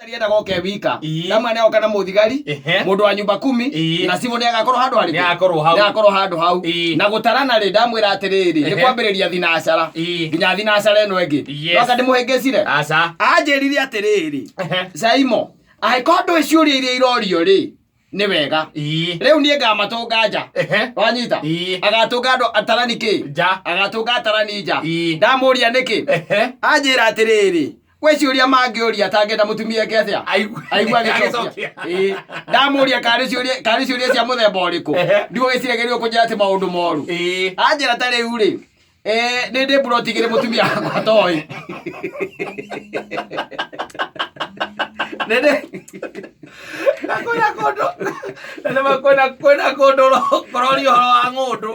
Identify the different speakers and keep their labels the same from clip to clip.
Speaker 1: Rienda goke wika.
Speaker 2: Ii.
Speaker 1: Ndamwĩra nĩ agoka na mũthigari. Mũndũ wa nyumba kumi. Na cibũ nĩ agakorwo handũ harĩkũ?
Speaker 2: Nĩ agakorwo hau.
Speaker 1: Nĩ agakorwo handũ hau. Na gũtarana rĩ ndamwĩra atĩrĩrĩ nĩ kwambĩrĩria thinacara. Nginya thinacara ĩno ĩngĩ.
Speaker 2: Yes.
Speaker 1: No ndĩmũhĩngĩcire.
Speaker 2: Aca.
Speaker 1: Anjĩrire atĩrĩrĩ. Saimo, angĩkorwo ndũĩ ciũria iria irorio rĩ, nĩ wega. Rĩu niĩ ngamatũnga nja. Wanyita? Agatũnga andũ atarani kĩ?
Speaker 2: Nja.
Speaker 1: Agatũnga atarani nja. Ndamũria nĩkĩ? Anjĩra atĩrĩrĩ, gwĩ ciũria mangĩũria atangĩenda mũtumia eke atĩa? Aigua agĩcokia. Ĩĩ. Ndamũria karĩ ciũria karĩ ciũria cia mũthemba ũrĩkũ? Ndigũgĩciragĩrio kũnjĩra atĩ maũndũ moru. Anjĩra ta rĩu rĩ, eh, nĩ ndĩ mburoti igĩrĩ mũtumia wakwa atoĩ. Nĩ ndĩ
Speaker 2: Na kwĩna kũndũ na nĩma kwĩna kwĩna kũndũ kũroria ũhoro wa ng'ũndũ.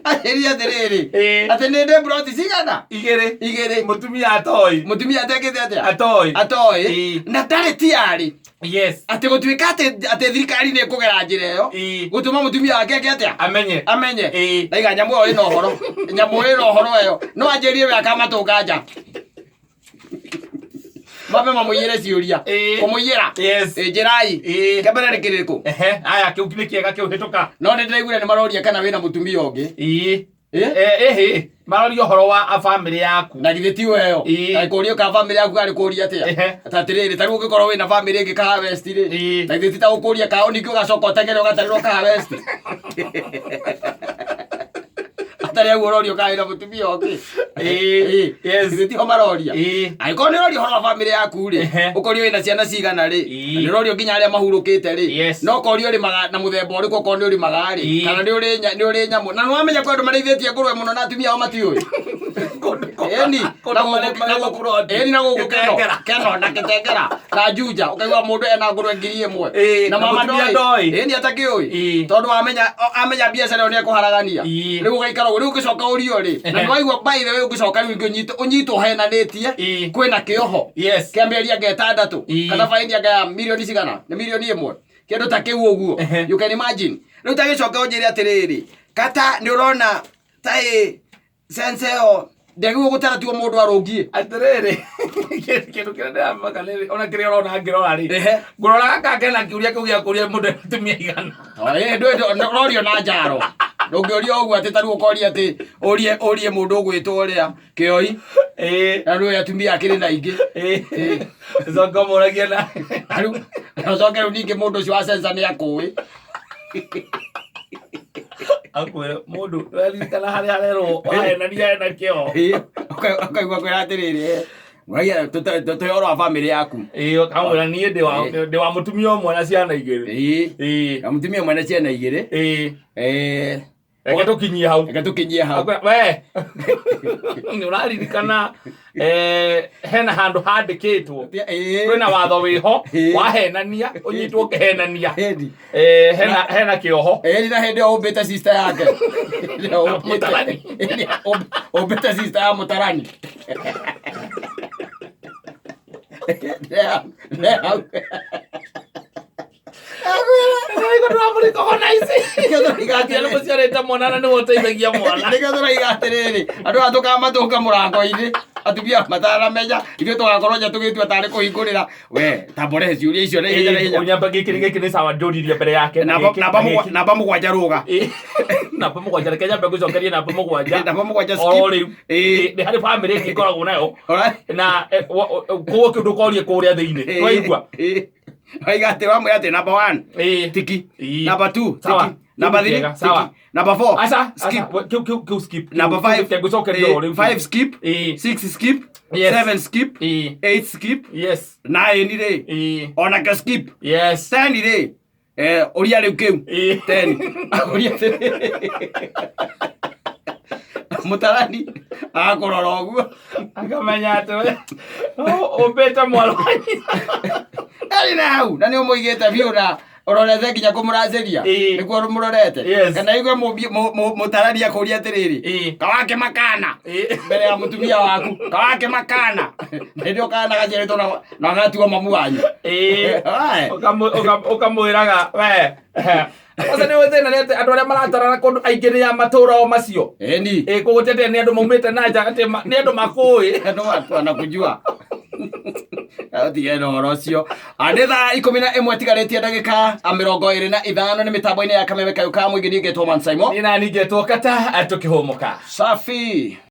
Speaker 1: Anjĩrire atĩrĩrĩ, atĩ nĩ ndĩ mburoti cigana?
Speaker 2: Igĩrĩ.
Speaker 1: Igĩrĩ.
Speaker 2: Mũtumia atoĩ.
Speaker 1: Mũtumia atekĩte atĩa?
Speaker 2: Atoĩ.
Speaker 1: Atoĩ. Na ndarĩ tiarĩ.
Speaker 2: Yes.
Speaker 1: Atĩ gũtuĩka atĩ atĩ thirikari nĩ ĩkũgera njĩra ĩyo gũtũma mũtumia wake eke atĩa?
Speaker 2: Amenye.
Speaker 1: Amenye. Ndaiga nyamũ ĩyo ĩna ũhoro. Nyamũ ĩna ũhoro ĩyo. No anjĩrie we akamatũnga nja. Mambe mamũiyĩre ciũria. Kũmũiyĩra.
Speaker 2: Yes.
Speaker 1: Ĩ, njĩrai. Kĩambere nĩ kĩrĩkũ?
Speaker 2: Ehe, aya kĩu nĩ kĩega kĩu hĩtũka.
Speaker 1: No nĩ ndĩraiguire nĩ maroria kana wĩna mũtumia ũngĩ.
Speaker 2: Ĩĩ. Ĩhĩ, maroria ũhoro wa bamĩrĩ yaku.
Speaker 1: Na githĩ ti weyo? Kũrio ka bamĩrĩ yaku karĩ kũria atĩa? Ta atĩrĩrĩ, ta rĩu ũngĩkorwo wĩna bamĩrĩ ĩngĩ Kahawa West rĩ, na githĩ ti ta gũkũria ka ningĩ ũgacoka ũteng'ere ũgatarĩrwo Kahawa West? Atarĩ hau ũrorio kana wĩna mũtumia ũngĩ.
Speaker 2: Yes.
Speaker 1: Githĩ tiho maroria? Angĩkorwo nĩ ũroria ũhoro wa bamĩrĩ yaku rĩ, ũkorio wĩna ciana cigana rĩ, na nĩ ũrorio nginya arĩa mahurũkĩte rĩ, no ũkorio ũrĩmaga na mũthemba ũrĩkũ okorwo nĩ ũrĩmaga rĩ, kana nĩ ũrĩ nĩ ũrĩ nyamũ. Na nĩ wamenya kwĩ andũ marĩithĩtie ngũrwe mũno na atumia ao matiũĩ. Ĩni, na gũkũ- na gũkũ- ĩni na gũkũ Keno, Keno na Gĩtengera na Juja, ũkaigua mũndũ ena ngũrwe 1000.
Speaker 2: Ĩĩ,
Speaker 1: Na
Speaker 2: na
Speaker 1: mama
Speaker 2: mũtumia
Speaker 1: ndoĩ.
Speaker 2: ndoĩ.
Speaker 1: Ĩni atakĩũĩ. Tondũ amenya amenya biacara ĩyo nĩ ekũharagania. Rĩu ũgaikara ũguo, rĩu ũngĩcoka ũrio rĩ, na nĩ waigua by the way ũngĩcoka rĩu ũnyitwo ũnyitwo ũhenanĩtie, kwĩna kĩoho.
Speaker 2: Yes.
Speaker 1: Kĩa mĩeri anga ĩtandatũ, kana baini anga ya mirioni cigana, nĩ mirioni ĩmwe. Kĩndũ ta kĩu ũguo. You can imagine. Rĩu ta gĩcoke ũnjĩre atĩrĩrĩ, kata nĩ ũrona ta ĩ sense ĩyo ndĩagĩrĩirwo gũtara tuo mũndũ arũngiĩ.
Speaker 2: Atĩrĩrĩ, kĩndũ kĩrĩa ndĩramaka nĩ ona kĩrĩa ũrona ngĩrora rĩ, ngũrora gaka kena kĩũria kĩu gĩa kũria mũndũ ena atumia aigana.
Speaker 1: Ũrorio na njaro. Ndũngĩũria ũguo atĩ ta rĩu ũkoria atĩ ũrie ũrie mũndũ ũgwĩtwo ũrĩa kĩoi. Na rĩu atumia akĩrĩ na aingĩ.
Speaker 2: Ũcoke ũmũragie na
Speaker 1: Rĩu ũcoke rĩu ningĩ mũndũ ũcio wa sensa nĩ akũĩ.
Speaker 2: Akwĩre mũndũ ũraririkana harĩa harerwo wahenania ena kĩo.
Speaker 1: Ũkaigua kwĩra atĩrĩrĩ, Wagia tũhe ũhoro wa bamĩrĩ yaku.
Speaker 2: Ĩĩ, ũkamwĩra niĩ ndĩ wa ndĩ wa mũtumia ũmwe na ciana igĩrĩ.
Speaker 1: Ĩĩ. Na mũtumia ũmwe na ciana igĩrĩ.
Speaker 2: Ĩĩ.
Speaker 1: Eh.
Speaker 2: Reke tũkinyie hau.
Speaker 1: Reke tũkinyie hau.
Speaker 2: Akwĩra, we nĩ ũraririkana eh, hena handũ handĩkĩtwo kwĩna watho wĩho wahenania ũnyitwo ũkĩhenania. Eh, hena hena kĩoho.
Speaker 1: Ĩĩ na hĩndĩ ĩyo ũmbĩte sister yake. Hĩndĩ ĩyo
Speaker 2: Mũtarani.
Speaker 1: Ũmbĩte sister ya mũtarani.
Speaker 2: Mũciarĩte mwana na nĩwe ũteithagia mwana.
Speaker 1: Nĩkĩo tũraiga atĩrĩrĩ, andũ aya tũkamatũnga mũrango-inĩ atumia mataramenya ithuĩ tũgakorwo nja tũgĩtua tarĩ kũhingũrĩra we tambore ciũria icio na ihenya na ihenya.
Speaker 2: Ũnyamba gĩkĩ gĩkĩ nĩ sawa njũririe mbere yake. na
Speaker 1: Namba
Speaker 2: gĩkĩ,
Speaker 1: namba
Speaker 2: na gĩkĩ.
Speaker 1: namba 7 rũga.
Speaker 2: Namba 7 reke nyambe ngũcokerie namba 7.
Speaker 1: Namba 7 skip.
Speaker 2: Oro rĩu. Nĩ harĩ bamĩrĩ ĩngĩ ngoragwo nayo. Na koguo kĩu ndũkorie kũrĩa thĩinĩ. Waigua?
Speaker 1: Waiga atĩ wamwĩra atĩ number 1 tiki. Number 2
Speaker 2: Sawa.
Speaker 1: tiki. Number
Speaker 2: Kĩu nĩ
Speaker 1: 3
Speaker 2: kĩega, sawa.
Speaker 1: tiki. Number 4
Speaker 2: Aca,
Speaker 1: skip.
Speaker 2: aca, kĩu kĩu kĩu skip.
Speaker 1: Number
Speaker 2: Kĩu
Speaker 1: 5
Speaker 2: kĩu ngũcokeria oro rĩu.
Speaker 1: 5 skip. 6 skip.
Speaker 2: Yes.
Speaker 1: 7 skip. 8 skip.
Speaker 2: Yes.
Speaker 1: 9 rĩ. Onake skip.
Speaker 2: Yes.
Speaker 1: 10 rĩ. Eh, ũria rĩu kĩu. 10. Ũria mũtarani agakũrora ũguo.
Speaker 2: Akamenya atĩ we ũmbĩte mwarĩ wa nyina.
Speaker 1: Arĩ na hau na nĩ ũmũigĩte biũ na ũrorete nginya kũmũracĩria nĩguo ũmũrorete kana igue mũtarani akũria atĩrĩrĩ kawake makana mbere ya mũtumia waku kawake makana hĩndĩ ĩyo kana gaciarĩtwo na gagatua mamu wanyu. Aye.
Speaker 2: Ũkamwĩraga we kwanza nĩ thĩna nĩ atĩ andũ arĩa maratarana kũndũ aingĩ nĩ a matũũra o macio.
Speaker 1: Ĩni.
Speaker 2: Ĩ kũgũtete nĩ andũ maumĩte na nja atĩ nĩ andũ makũĩ.
Speaker 1: Andũ wanakujua. Tige na ũhoro ũcio. Nĩ thaa 11 tigarĩtie ndagĩka 25 nĩ mĩtambo-inĩ ya kameme kayũ ka mũingĩ. Niĩ ngetwo Man Simon.
Speaker 2: Niĩ nani ngetwo Kata, tũkĩhũmũka.
Speaker 1: Safi.